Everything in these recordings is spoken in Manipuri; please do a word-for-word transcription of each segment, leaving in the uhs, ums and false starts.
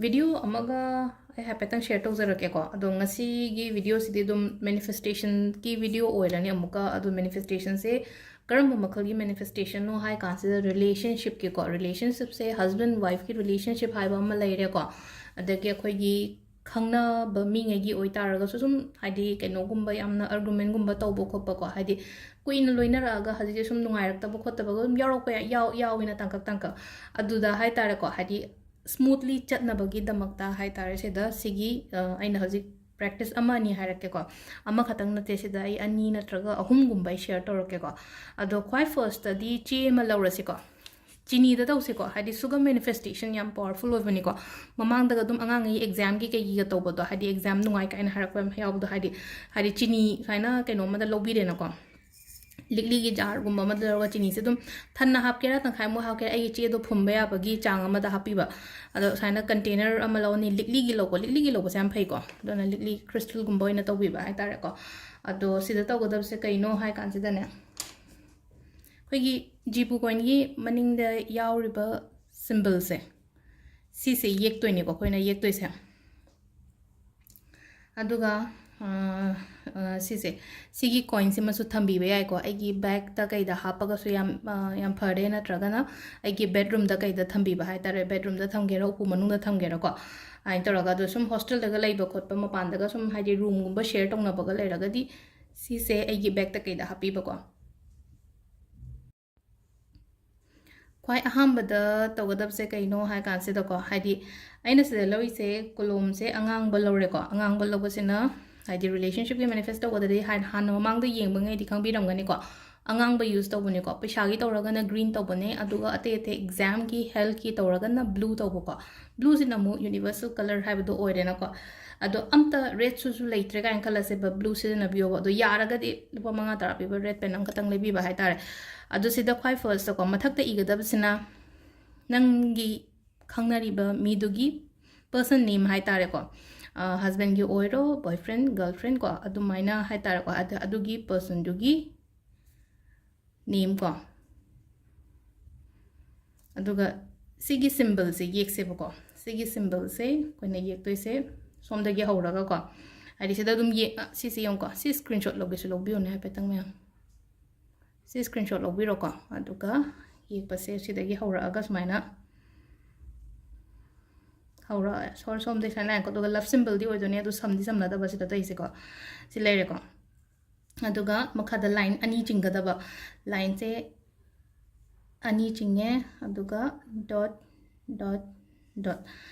ꯚꯤꯗꯤꯑꯣ ꯑꯃꯒ ꯑꯩ ꯍꯥꯏꯐꯦꯠꯇꯪ ꯁꯤꯌꯔ ꯇꯧꯖꯔꯛꯀꯦꯀꯣ꯫ ꯑꯗꯣ ꯉꯁꯤꯒꯤ ꯚꯤꯗꯤꯑꯣꯁꯤꯗꯤ ꯑꯗꯨꯝ ꯃꯦꯅꯤꯐꯦꯁꯇꯦꯁꯟꯒꯤ ꯚꯤꯗꯤꯑꯣ ꯑꯣꯏꯔꯅꯤ꯫ ꯑꯃꯨꯛꯀ ꯑꯗꯣ ꯃꯦꯅꯤꯐꯦꯁꯇꯦꯁꯟꯁꯦ ꯀꯔꯝꯕ ꯃꯈꯜꯒꯤ ꯃꯦꯅꯤꯐꯦꯁꯇꯦꯁꯟꯅꯣ ꯍꯥꯏ ꯀꯥꯟꯁꯤꯗ ꯔꯤꯂꯦꯁꯟꯁꯤꯞꯀꯤꯀꯣ, ꯔꯤꯂꯦꯁꯟꯁꯤꯞꯁꯦ ꯍꯁꯕꯦꯟ ꯋꯥꯏꯐꯀꯤ ꯔꯤꯂꯦꯁꯟꯁꯤꯞ ꯍꯥꯏꯕ ꯑꯃ ꯂꯩꯔꯦꯀꯣ꯫ ꯑꯗꯒꯤ ꯑꯩꯈꯣꯏꯒꯤ ꯈꯪꯅꯕ ꯃꯤꯉꯩꯒꯤ ꯑꯣꯏꯇꯥꯔꯒꯁꯨ ꯁꯨꯝ ꯍꯥꯏꯗꯤ ꯀꯩꯅꯣꯒꯨꯝꯕ ꯌꯥꯝꯅ ꯑꯥꯔꯒꯨꯃꯦꯟꯒꯨꯝꯕ ꯇꯧꯕ ꯈꯣꯠꯄꯀꯣ, ꯍꯥꯏꯗꯤ ꯀꯨꯏꯅ ꯂꯣꯏꯅꯔꯛꯑꯒ ꯍꯧꯖꯤꯛꯁꯦ ꯁꯨꯝ ꯅꯨꯡꯉꯥꯏꯔꯛꯇꯕ ꯈꯣꯠꯇꯕꯒ ꯑꯗꯨꯝ ꯌꯥꯎꯔꯛꯄ ꯌꯥ- ꯌꯥꯎ ꯌꯥꯎꯋꯤꯅ ꯇꯥꯡꯀꯛ ꯇꯥꯡꯀꯛ꯫ ꯑꯗꯨꯗ ꯍꯥꯏꯇꯥꯔꯦꯀꯣ, ꯍꯥꯏꯗꯤ ꯁ꯭ꯃꯨꯠꯂꯤ ꯆꯠꯅꯕꯒꯤꯗꯃꯛꯇ ꯍꯥꯏꯇꯥꯔꯦ, ꯁꯤꯗ ꯁꯤꯒꯤ ꯑ, ꯑꯩꯅ ꯍꯧꯖꯤꯛ ꯄ꯭ꯔꯦꯛꯇꯤꯁ ꯑꯃ ꯑꯅꯤ ꯍꯥꯏꯔꯛꯀꯦꯀꯣ꯫ ꯑꯃꯈꯛꯇꯪ ꯅꯠꯇꯦ, ꯁꯤꯗ ꯑꯩ ꯑꯅꯤ ꯅꯠꯇ꯭ꯔꯒ ꯑꯍꯨꯝꯒꯨꯝꯕ ꯑꯩ ꯁꯤꯌꯔ ꯇꯧꯔꯛꯀꯦꯀꯣ꯫ ꯑꯗꯣ ꯈ꯭ꯋꯥꯏ ꯐꯥꯔꯁꯇꯗꯤ ꯆꯦ ꯑꯃ ꯂꯧꯔꯁꯤꯀꯣ꯫ ꯆꯤꯅꯤꯗ ꯇꯧꯁꯤꯀꯣ, ꯍꯥꯏꯗꯤ ꯁꯨꯒꯔ ꯃꯦꯅꯤꯐꯦꯁꯇꯦꯁꯟ ꯌꯥꯝ ꯄꯋꯥꯔꯐꯨꯜ ꯑꯣꯏꯕꯅꯤꯀꯣ꯫ ꯃꯃꯥꯡꯗꯒ ꯑꯗꯨꯝ ꯑꯉꯥꯡꯉꯩ ꯑꯦꯛꯖꯥꯝꯒꯤ ꯀꯩꯒꯤꯒ ꯇꯧꯕꯗꯣ, ꯍꯥꯏꯗꯤ ꯑꯦꯛꯖꯥꯝ ꯅꯨꯡꯉꯥꯏ ꯀꯥꯏꯅ ꯍꯥꯏꯔꯛꯄ ꯌꯥꯝ ꯌꯥꯎꯕꯗꯣ, ꯍꯥꯏꯗꯤ ꯍꯥꯏꯗꯤ ꯆꯤꯅꯤ ꯁꯨꯃꯥꯏꯅ ꯀꯩꯅꯣ ꯑꯃꯗ ꯂꯧꯕꯤꯔꯦꯅꯀꯣ, ꯂꯤꯛꯂꯤꯒꯤ ꯖꯥꯔꯒꯨꯝꯕ ꯑꯃꯗ ꯂꯧꯔꯒ ꯆꯤꯅꯤꯁꯦ ꯑꯗꯨꯝ ꯊꯟꯅ ꯍꯥꯞꯀꯦꯔꯥ ꯇꯪꯈꯥꯏꯃꯨꯛ ꯍꯥꯞꯀꯦꯔꯥ, ꯑꯩꯒꯤ ꯆꯦꯗꯣ ꯐꯨꯝꯕ ꯌꯥꯕꯒꯤ ꯆꯥꯡ ꯑꯃꯗ ꯍꯥꯞꯄꯤꯕ꯫ ꯑꯗꯣ ꯁꯨꯃꯥꯏꯅ ꯀꯟꯇꯦꯅꯔ ꯑꯃ ꯂꯧꯅꯤ, ꯂꯤꯛꯂꯤꯒꯤ ꯂꯧꯀꯣ, ꯂꯤꯛꯂꯤꯒꯤ ꯂꯧꯕꯁꯦ ꯌꯥꯝ ꯐꯩꯀꯣ꯫ ꯑꯗꯨꯅ ꯂꯤꯛꯂꯤ ꯀ꯭ꯔꯤꯁꯇꯜꯒꯨꯝꯕ ꯑꯣꯏꯅ ꯇꯧꯕꯤꯕ ꯍꯥꯏꯇꯥꯔꯦꯀꯣ꯫ ꯑꯗꯣ ꯁꯤꯗ ꯇꯧꯒꯗꯕꯁꯦ ꯀꯩꯅꯣ ꯍꯥꯏ ꯀꯥꯟꯁꯤꯗꯅꯦ, ꯑꯩꯈꯣꯏꯒꯤ ꯖꯤꯄꯨ ꯀꯣꯏꯟꯒꯤ ꯃꯅꯤꯡꯗ ꯌꯥꯎꯔꯤꯕ ꯁꯤꯝꯕꯜꯁꯦ, ꯁꯤꯁꯦ ꯌꯦꯛꯇꯣꯏꯅꯦꯀꯣ ꯑꯩꯈꯣꯏꯅ ꯌꯦꯛꯇꯣꯏꯁꯦ꯫ ꯑꯗꯨꯒ ꯑ, ꯑ, ꯁꯤꯁꯦ, ꯁꯤꯒꯤ ꯀꯣꯏꯟꯁꯤꯃꯁꯨ ꯊꯝꯕꯤꯕ ꯌꯥꯏꯀꯣ꯫ ꯑꯩꯒꯤ ꯕꯦꯛꯇ ꯀꯩꯗ ꯍꯥꯞꯄꯒꯁꯨ ꯌꯥꯝ ꯑ, ꯌꯥꯝ ꯐꯔꯦ, ꯅꯠꯇ꯭ꯔꯒꯅ ꯑꯩꯒꯤ ꯕꯦꯠꯔꯨꯝꯗ ꯀꯩꯗ ꯊꯝꯕꯤꯕ ꯍꯥꯏꯇꯥꯔꯦ, ꯕꯦꯠꯔꯨꯝꯗ ꯊꯝꯒꯦꯔꯥ ꯎꯄꯨ ꯃꯅꯨꯡꯗ ꯊꯝꯒꯦꯔꯥꯀꯣ꯫ ꯑꯗꯨꯃꯥꯏꯅ ꯇꯧꯔꯒ, ꯑꯗꯣ ꯁꯨꯝ ꯍꯣꯁꯇꯦꯜꯗꯒ ꯂꯩꯕ ꯈꯣꯠꯄ, ꯃꯄꯥꯟꯗꯒ ꯁꯨꯝ ꯍꯥꯏꯗꯤ ꯔꯨꯝꯒꯨꯝꯕ ꯁꯦꯌꯔ ꯇꯧꯅꯕꯒ ꯂꯩꯔꯒꯗꯤ ꯁꯤꯁꯦ ꯑꯩꯒꯤ ꯕꯦꯛꯇ ꯀꯩꯗ ꯍꯥꯞꯄꯤꯕꯀꯣ꯫ ꯈ꯭ꯋꯥꯏ ꯑꯍꯥꯟꯕꯗ ꯇꯧꯒꯗꯕꯁꯦ ꯀꯩꯅꯣ ꯍꯥꯏ ꯀꯥꯟꯁꯤꯗꯀꯣ, ꯍꯥꯏꯗꯤ ꯑꯩꯅ ꯁꯤꯗ ꯂꯧꯔꯤꯁꯦ ꯀꯣꯂꯣꯝꯁꯦ ꯑꯉꯥꯡꯕ ꯂꯧꯔꯦꯀꯣ꯫ ꯑꯉꯥꯡꯕ ꯂꯧꯕꯁꯤꯅ ꯍꯥꯏꯗꯤ ꯔꯤꯂꯦꯁꯟꯁꯤꯞꯀꯤ ꯃꯦꯅꯤꯐꯦꯁ ꯇꯧꯒꯗꯗꯤ ꯍꯥꯟ- ꯍꯥꯟꯅ ꯃꯃꯥꯡꯗ ꯌꯦꯡꯕꯉꯩꯗꯤ ꯈꯪꯕꯤꯔꯝꯒꯅꯤꯀꯣ꯫ ꯑꯉꯥꯡꯕ ꯌꯨꯁ ꯇꯧꯕꯅꯦꯀꯣ꯫ ꯄꯩꯁꯥꯒꯤ ꯇꯧꯔꯒꯅ ꯒ꯭ꯔꯤꯟ ꯇꯧꯕꯅꯦ, ꯑꯗꯨꯒ ꯑꯇꯩ ꯑꯇꯩ ꯑꯦꯛꯖꯥꯝꯒꯤ, ꯍꯦꯜꯠꯀꯤ ꯇꯧꯔꯒꯅ ꯕ꯭ꯂꯨ ꯇꯧꯕꯀꯣ꯫ ꯕ꯭ꯂꯨꯁꯤꯅ ꯑꯃꯨꯛ ꯌꯨꯅꯤꯚꯔꯁꯦꯜ ꯀꯂꯔ ꯍꯥꯏꯕꯗꯣ ꯑꯣꯏꯔꯦꯅꯀꯣ꯫ ꯑꯗꯣ ꯑꯝꯇ ꯔꯦꯗꯁꯨ ꯂꯩꯇ꯭ꯔꯦ ꯀꯥꯏꯅ ꯈꯜꯂꯁꯦꯕ, ꯕ꯭ꯂꯨ ꯁꯤꯖꯤꯟꯅꯕꯤꯌꯣꯕ꯫ ꯑꯗꯣ ꯌꯥꯔꯒꯗꯤ ꯂꯨꯄꯥ ꯃꯉꯥ ꯇꯔꯥ ꯄꯤꯕ ꯔꯦꯗ ꯄꯦꯟ ꯑꯃꯈꯛꯇꯪ ꯂꯩꯕꯤꯕ ꯍꯥꯏꯇꯥꯔꯦ꯫ ꯑꯗꯣ ꯁꯤꯗ ꯈ꯭ꯋꯥꯏ ꯐꯥꯔꯁꯇꯀꯣ ꯃꯊꯛꯇ ꯏꯒꯗꯕꯁꯤꯅ ꯅꯪꯒꯤ ꯈꯪꯅꯔꯤꯕ ꯃꯤꯗꯨꯒꯤ ꯄꯔꯁꯟ ꯅꯦꯝ ꯍꯥꯏꯇꯥꯔꯦꯀꯣ꯫ ꯍꯁꯕꯦꯟꯒꯤ ꯑꯣꯏꯔꯣ, ꯕꯣꯏꯐ꯭ꯔꯦꯟ, ꯒꯔꯜꯐ꯭ꯔꯦꯟ ꯀꯣ, ꯑꯗꯨꯃꯥꯏꯅ ꯍꯥꯏꯇꯥꯔꯦꯀꯣ꯫ ꯑꯗ- ꯑꯗꯨꯒꯤ ꯄꯔꯁꯟꯗꯨꯒꯤ ꯅꯦꯝ ꯀꯣ꯫ ꯑꯗꯨꯒ ꯁꯤꯒꯤ ꯁꯤꯝꯕꯜꯁꯦ ꯌꯦꯛꯁꯦꯕꯀꯣ꯫ ꯁꯤꯒꯤ ꯁꯤꯝꯕꯜꯁꯦ ꯑꯩꯈꯣꯏꯅ ꯌꯦꯛꯇꯣꯏꯁꯦ ꯁꯣꯝꯗꯒꯤ ꯍꯧꯔꯒꯀꯣ, ꯍꯥꯏꯗꯤ ꯁꯤꯗ ꯑꯗꯨꯝ ꯌꯦꯛ ꯁꯤꯁꯦ ꯌꯦꯡꯉꯨꯀꯣ, ꯁꯤ ꯁ꯭ꯀ꯭ꯔꯤꯟꯁꯣꯠ ꯂꯧꯒꯦꯁꯨ ꯂꯧꯕꯤꯌꯨꯅꯦ ꯍꯥꯏꯐꯦꯠꯇꯪ ꯃꯌꯥꯝ꯫ ꯁꯤ ꯁ꯭ꯀ꯭ꯔꯤꯟꯁꯣꯠ ꯂꯧꯕꯤꯔꯣꯀꯣ, ꯑꯗꯨꯒ ꯌꯦꯛꯄꯁꯦ ꯁꯤꯗꯒꯤ ꯍꯧꯔꯛꯑꯒ ꯁꯨꯃꯥꯏꯅ ꯍꯧꯔꯛꯑꯦ꯫ ꯁꯣꯔ ꯁꯣꯝꯗꯩ ꯁꯨꯃꯥꯏꯅ ꯂꯥꯏꯟ ꯀꯣ, ꯑꯗꯨꯒ ꯂꯞ ꯁꯤꯝꯕꯜꯗꯤ ꯑꯣꯏꯗꯣꯏꯅꯦ, ꯑꯗꯨ ꯁꯝꯗꯤ ꯁꯝꯅꯗꯕ ꯁꯤꯗ ꯇꯧꯔꯤꯁꯦꯀꯣ꯫ ꯁꯤ ꯂꯩꯔꯦꯀꯣ꯫ ꯑꯗꯨꯒ ꯃꯈꯥꯗ ꯂꯥꯏꯟ ꯑꯅꯤ ꯆꯤꯡꯒꯗꯕ, ꯂꯥꯏꯟꯁꯦ ꯑꯅꯤ ꯆꯤꯡꯉꯦ꯫ ꯑꯗꯨꯒ ꯗꯣꯠ ꯗꯣꯠ ꯗꯣꯠ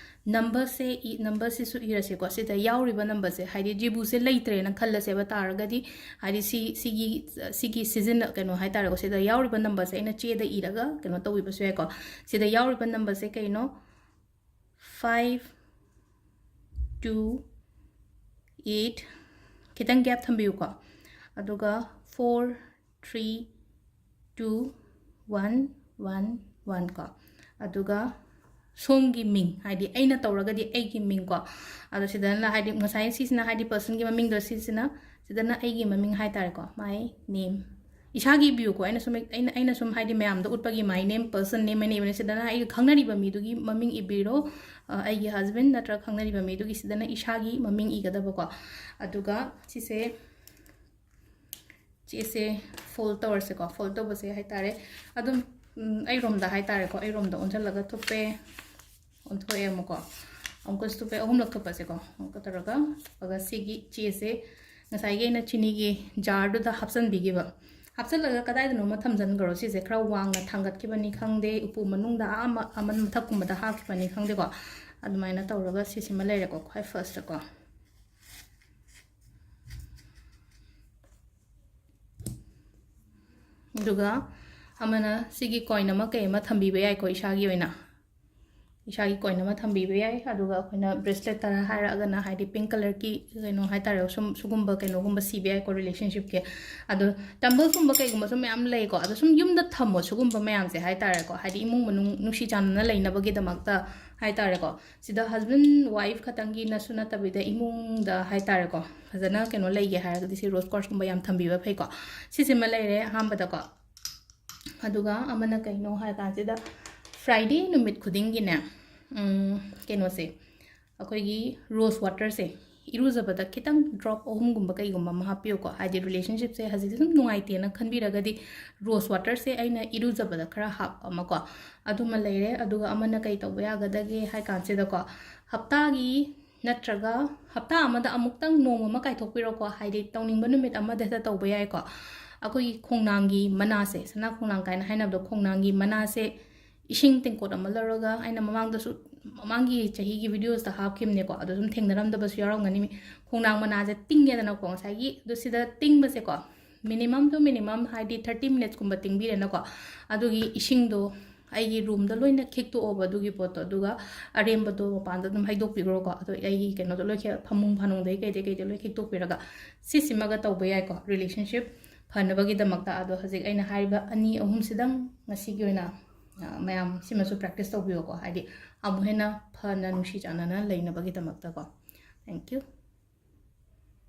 ꯅꯝꯕꯔꯁꯦ ꯏ ꯅꯝꯕꯔꯁꯤꯁꯨ ꯏꯔꯁꯦꯀꯣ꯫ ꯁꯤꯗ ꯌꯥꯎꯔꯤꯕ ꯅꯝꯕꯔꯁꯦ, ꯍꯥꯏꯗꯤ ꯖꯤꯕꯨꯁꯦ ꯂꯩꯇ꯭ꯔꯦꯅ ꯈꯜꯂꯁꯦꯕ ꯇꯥꯔꯒꯗꯤ, ꯍꯥꯏꯗꯤ ꯁꯤ ꯁꯤꯒꯤ ꯁꯤꯒꯤ ꯁꯤꯖꯤꯟꯅ ꯀꯩꯅꯣ ꯍꯥꯏꯇꯥꯔꯦꯀꯣ, ꯁꯤꯗ ꯌꯥꯎꯔꯤꯕ ꯅꯝꯕꯔꯁꯦ ꯑꯩꯅ ꯆꯦꯗ ꯏꯔꯒ ꯀꯩꯅꯣ ꯇꯧꯕꯤꯕꯁꯨ ꯌꯥꯏꯀꯣ꯫ ꯁꯤꯗ ꯌꯥꯎꯔꯤꯕ ꯅꯝꯕꯔꯁꯦ ꯀꯩꯅꯣ? Five two eight, ꯈꯤꯇꯪ ꯒꯦꯞ ꯊꯝꯕꯤꯌꯨꯀꯣ꯫ ꯑꯗꯨꯒ four three two one one one ꯀꯣ꯫ ꯑꯗꯨꯒ ꯁꯣꯝꯒꯤ ꯃꯤꯡ, ꯍꯥꯏꯗꯤ ꯑꯩꯅ ꯇꯧꯔꯒꯗꯤ ꯑꯩꯒꯤ ꯃꯤꯡ ꯀꯣ꯫ ꯑꯗꯣ ꯁꯤꯗꯅ ꯍꯥꯏꯗꯤ ꯉꯁꯥꯏ ꯁꯤꯁꯤꯅ ꯍꯥꯏꯗꯤ ꯄꯔꯁꯟꯒꯤ ꯃꯃꯤꯡꯗꯣ, ꯁꯤꯁꯤꯅ, ꯁꯤꯗꯅ ꯑꯩꯒꯤ ꯃꯃꯤꯡ ꯍꯥꯏꯇꯥꯔꯦꯀꯣ, my name꯫ ꯏꯁꯥꯒꯤ ꯏꯕꯤꯌꯨꯀꯣ, ꯑꯩꯅ ꯁꯨꯝ, ꯑꯩꯅ, ꯑꯩꯅ ꯁꯨꯝ ꯍꯥꯏꯗꯤ ꯃꯌꯥꯝꯗ ꯎꯠꯄꯒꯤ my name, person name ꯍꯥꯏꯅ ꯏꯕꯅꯦ꯫ ꯁꯤꯗꯅ ꯑꯩꯒ ꯈꯪꯅꯔꯤꯕ ꯃꯤꯗꯨꯒꯤ ꯃꯃꯤꯡ ꯏꯕꯤꯔꯣ, ꯑ, ꯑꯩꯒꯤ ꯍꯁꯕꯦꯟ ꯅꯠꯇ꯭ꯔꯒ ꯈꯪꯅꯔꯤꯕ ꯃꯤꯗꯨꯒꯤ꯫ ꯁꯤꯗꯅ ꯏꯁꯥꯒꯤ ꯃꯃꯤꯡ ꯏꯒꯗꯕꯀꯣ꯫ ꯑꯗꯨꯒ ꯁꯤꯁꯦ, ꯆꯦꯁꯦ ꯐꯣꯜ ꯇꯧꯔꯁꯦꯀꯣ꯫ ꯐꯣꯜ ꯇꯧꯕꯁꯦ ꯍꯥꯏꯇꯥꯔꯦ ꯑꯗꯨꯝ, ꯎꯝ, ꯑꯩꯔꯣꯝꯗ ꯍꯥꯏꯇꯥꯔꯦꯀꯣ, ꯑꯩꯔꯣꯝꯗ ꯑꯣꯟꯁꯤꯜꯂꯒ ꯊꯨꯞꯄꯦ, ꯑꯣꯟꯊꯣꯛꯑꯦ ꯑꯃꯨꯛꯀꯣ, ꯑꯃꯨꯛꯀꯁꯨ ꯊꯨꯞꯄꯦ, ꯑꯍꯨꯝꯂꯛ ꯊꯨꯞꯄꯁꯦꯀꯣ꯫ ꯑꯃꯨꯛꯀ ꯇꯧꯔꯒ, ꯑꯗꯨꯒ ꯁꯤꯒꯤ ꯆꯦꯁꯦ ꯉꯁꯥꯏꯒꯤ ꯑꯩꯅ ꯆꯤꯅꯤꯒꯤ ꯖꯥꯔꯗꯨꯗ ꯍꯥꯞꯆꯤꯟꯕꯤꯈꯤꯕ, ꯍꯥꯞꯆꯤꯜꯂꯒ ꯀꯗꯥꯏꯗꯅꯣꯃ ꯊꯝꯖꯤꯟꯈ꯭ꯔꯣ꯫ ꯁꯤꯁꯦ ꯈꯔ ꯋꯥꯡꯅ ꯊꯥꯡꯒꯠꯈꯤꯕꯅꯤ ꯈꯪꯗꯦ, ꯎꯄꯨ ꯃꯅꯨꯡꯗ, ꯑꯥ ꯑꯃ-, ꯑꯃ ꯃꯊꯛꯀꯨꯝꯕꯗ ꯍꯥꯞꯈꯤꯕꯅꯤ ꯈꯪꯗꯦꯀꯣ꯫ ꯑꯗꯨꯃꯥꯏꯅ ꯇꯧꯔꯒ ꯁꯤꯁꯤꯃ ꯂꯩꯔꯦꯀꯣ, ꯈ꯭ꯋꯥꯏ ꯐꯥꯔꯁꯇꯀꯣ꯫ ꯑꯗꯨꯒ ꯑꯃꯅ ꯁꯤꯒꯤ ꯀꯣꯏꯟ ꯑꯃ ꯀꯩ ꯑꯃ ꯊꯝꯕꯤꯕ ꯌꯥꯏꯀꯣ, ꯏꯁꯥꯒꯤ ꯑꯣꯏꯅ꯫ ꯏꯁꯥꯒꯤ ꯀꯣꯏꯟ ꯑꯃ ꯊꯝꯕꯤꯕ ꯌꯥꯏ꯫ ꯑꯗꯨꯒ ꯑꯩꯈꯣꯏꯅ ꯕ꯭ꯔꯦꯁꯂꯦꯠ ꯇꯔꯥ ꯍꯥꯏꯔꯒꯅ, ꯍꯥꯏꯗꯤ, ꯄꯤꯡ ꯀꯂꯔꯒꯤ ꯀꯩꯅꯣ ꯍꯥꯏꯇꯥꯔꯦ, ꯁꯨꯝ ꯁꯤꯒꯨꯝꯕ ꯀꯩꯅꯣꯒꯨꯝꯕ ꯁꯤꯕ ꯌꯥꯏꯀꯣ, ꯔꯤꯂꯦꯁꯟꯁꯤꯞꯀꯤ꯫ ꯑꯗꯣ ꯇꯦꯝꯕꯜꯁꯀꯨꯝꯕ ꯀꯩꯒꯨꯝꯕꯁꯨ ꯃꯌꯥꯝ ꯂꯩꯀꯣ꯫ ꯑꯗꯣ ꯁꯨꯝ ꯌꯨꯝꯗ ꯊꯝꯃꯣ ꯁꯤꯒꯨꯝꯕ ꯃꯌꯥꯝꯁꯦ ꯍꯥꯏꯇꯥꯔꯦꯀꯣ, ꯍꯥꯏꯗꯤ ꯏꯃꯨꯡ ꯃꯅꯨꯡ ꯅꯨꯡꯁꯤ ꯆꯥꯟꯅꯅ ꯂꯩꯅꯕꯒꯤꯗꯃꯛꯇ ꯍꯥꯏꯇꯥꯔꯦꯀꯣ꯫ ꯁꯤꯗ ꯍꯁꯕꯦꯟ ꯋꯥꯏꯐ ꯈꯛꯇꯪꯒꯤꯅꯁꯨ ꯅꯠꯇꯕꯤꯗ ꯏꯃꯨꯡꯗ ꯍꯥꯏꯇꯥꯔꯦꯀꯣ, ꯐꯖꯅ ꯀꯩꯅꯣ ꯂꯩꯒꯦ ꯍꯥꯏꯔꯒꯗꯤ ꯁꯤ ꯔꯣꯁ ꯀ꯭ꯋꯥꯔꯁꯀꯨꯝꯕ ꯌꯥꯝ ꯊꯝꯕꯤꯕ ꯐꯩꯀꯣ꯫ ꯁꯤꯁꯤꯃ ꯂꯩꯔꯦ ꯑꯍꯥꯟꯕꯗꯀꯣ꯫ ꯑꯗꯨꯒ ꯑꯃꯅ ꯀꯩꯅꯣ ꯍꯥꯏꯔ ꯀꯥꯟꯁꯤꯗ, ꯐ꯭ꯔꯥꯏꯗꯦ ꯅꯨꯃꯤꯠ ꯈꯨꯗꯤꯡꯒꯤꯅꯦ, ꯎꯝ, ꯀꯩꯅꯣꯁꯦ, ꯑꯩꯈꯣꯏꯒꯤ ꯔꯣꯁ ꯋꯥꯇꯔꯁꯦ ꯏꯔꯨꯖꯕꯗ ꯈꯤꯇꯪ ꯗ꯭ꯔꯣꯞ ꯑꯍꯨꯝꯒꯨꯝꯕ ꯀꯩꯒꯨꯝꯕ ꯑꯃ ꯍꯥꯞꯄꯤꯌꯨꯀꯣ꯫ ꯍꯥꯏꯗꯤ ꯔꯤꯂꯦꯁꯟꯁꯤꯞꯁꯦ ꯍꯧꯖꯤꯛꯇꯤ ꯁꯨꯝ ꯅꯨꯡꯉꯥꯏꯇꯦꯅ ꯈꯟꯕꯤꯔꯒꯗꯤ ꯔꯣꯁ ꯋꯥꯇꯔꯁꯦ ꯑꯩꯅ ꯏꯔꯨꯖꯕꯗ ꯈꯔ ꯍꯥꯞ ꯑꯃꯀꯣ, ꯑꯗꯨꯃ ꯂꯩꯔꯦ꯫ ꯑꯗꯨꯒ ꯑꯃꯅ ꯀꯩ ꯇꯧꯕ ꯌꯥꯒꯗꯒꯦ ꯍꯥꯏ ꯀꯥꯟꯁꯤꯗꯀꯣ, ꯍꯞꯇꯥꯒꯤ ꯅꯠꯇ꯭ꯔꯒ ꯍꯞꯇꯥ ꯑꯃꯗ ꯑꯃꯨꯛꯇꯪ ꯅꯣꯡꯃ ꯑꯃ ꯀꯥꯏꯊꯣꯛꯄꯤꯔꯣꯀꯣ꯫ ꯍꯥꯏꯗꯤ ꯇꯧꯅꯤꯡꯕ ꯅꯨꯃꯤꯠ ꯑꯃꯗ ꯍꯦꯛꯇ ꯇꯧꯕ ꯌꯥꯏꯀꯣ꯫ ꯑꯩꯈꯣꯏꯒꯤ ꯈꯣꯡꯅꯥꯡꯒꯤ ꯃꯅꯥꯁꯦ, ꯁꯅꯥ ꯈꯣꯡꯅꯥꯡ ꯀꯥꯏꯅ ꯍꯥꯏꯅꯕꯗꯣ, ꯈꯣꯡꯅꯥꯡꯒꯤ ꯃꯅꯥꯁꯦ ꯏꯁꯤꯡ ꯇꯦꯡꯀꯣꯠ ꯑꯃ ꯂꯧꯔꯒ, ꯑꯩꯅ ꯃꯃꯥꯡꯗꯁꯨ, ꯃꯃꯥꯡꯒꯤ ꯆꯍꯤꯒꯤ ꯚꯤꯗꯤꯑꯣꯁꯇ ꯍꯥꯞꯈꯤꯕꯅꯦꯀꯣ, ꯑꯗꯣ ꯁꯨꯝ ꯊꯦꯡꯅꯔꯝꯗꯕꯁꯨ ꯌꯥꯎꯔꯝꯒꯅꯤ꯫ ꯃꯤ ꯈꯣꯡꯅꯥꯡ ꯃꯅꯥꯁꯦ ꯇꯤꯡꯉꯦꯗꯅꯀꯣ, ꯉꯁꯥꯏꯒꯤ ꯑꯗꯨ ꯁꯤꯗ ꯇꯤꯡꯕꯁꯦꯀꯣ, minimum to minimum ꯍꯥꯏꯗꯤ thirty minutesꯀꯨꯝꯕ ꯇꯤꯡꯕꯤꯔꯦꯅꯀꯣ꯫ ꯑꯗꯨꯒꯤ ꯏꯁꯤꯡꯗꯣ ꯑꯩꯒꯤ ꯔꯨꯝꯗ ꯂꯣꯏꯅ ꯈꯤꯛꯇꯣꯛꯑꯣꯕ ꯑꯗꯨꯒꯤ ꯄꯣꯠꯇꯣ, ꯑꯗꯨꯒ ꯑꯔꯦꯝꯕꯗꯣ ꯃꯄꯥꯟꯗ ꯑꯗꯨꯝ ꯍꯩꯗꯣꯛꯄꯤꯈ꯭ꯔꯣꯀꯣ꯫ ꯑꯗꯣ ꯑꯩꯒꯤ ꯀꯩꯅꯣꯗꯣ ꯂꯣꯏ ꯈꯤ-, ꯐꯃꯨꯡ ꯐꯥꯅꯨꯡꯗꯩ ꯀꯩꯗꯩ ꯀꯩꯗꯩ ꯂꯣꯏ ꯈꯤꯛꯇꯣꯛꯄꯤꯔꯒ ꯁꯤꯁꯤꯃꯒ ꯇꯧꯕ ꯌꯥꯏꯀꯣ, ꯔꯤꯂꯦꯁꯟꯁꯤꯞ ꯐꯅꯕꯒꯤꯗꯃꯛꯇ꯫ ꯑꯗꯣ ꯍꯧꯖꯤꯛ ꯑꯩꯅ ꯍꯥꯏꯔꯤꯕ ꯑꯅꯤ ꯑꯍꯨꯝꯁꯤꯗꯪ ꯉꯁꯤꯒꯤ ꯑꯣꯏꯅ, ꯑ, ꯃꯌꯥꯝ ꯁꯤꯃꯁꯨ ꯄ꯭ꯔꯦꯛꯇꯤꯁ ꯇꯧꯕꯤꯌꯣꯀꯣ꯫ ꯍꯥꯏꯗꯤ ꯑꯃꯨꯛ ꯍꯦꯟꯅ ꯐꯅ ꯅꯨꯡꯁꯤ ꯆꯥꯟꯅꯅ ꯂꯩꯅꯕꯒꯤꯗꯃꯛꯇꯀꯣ꯫ Thank you.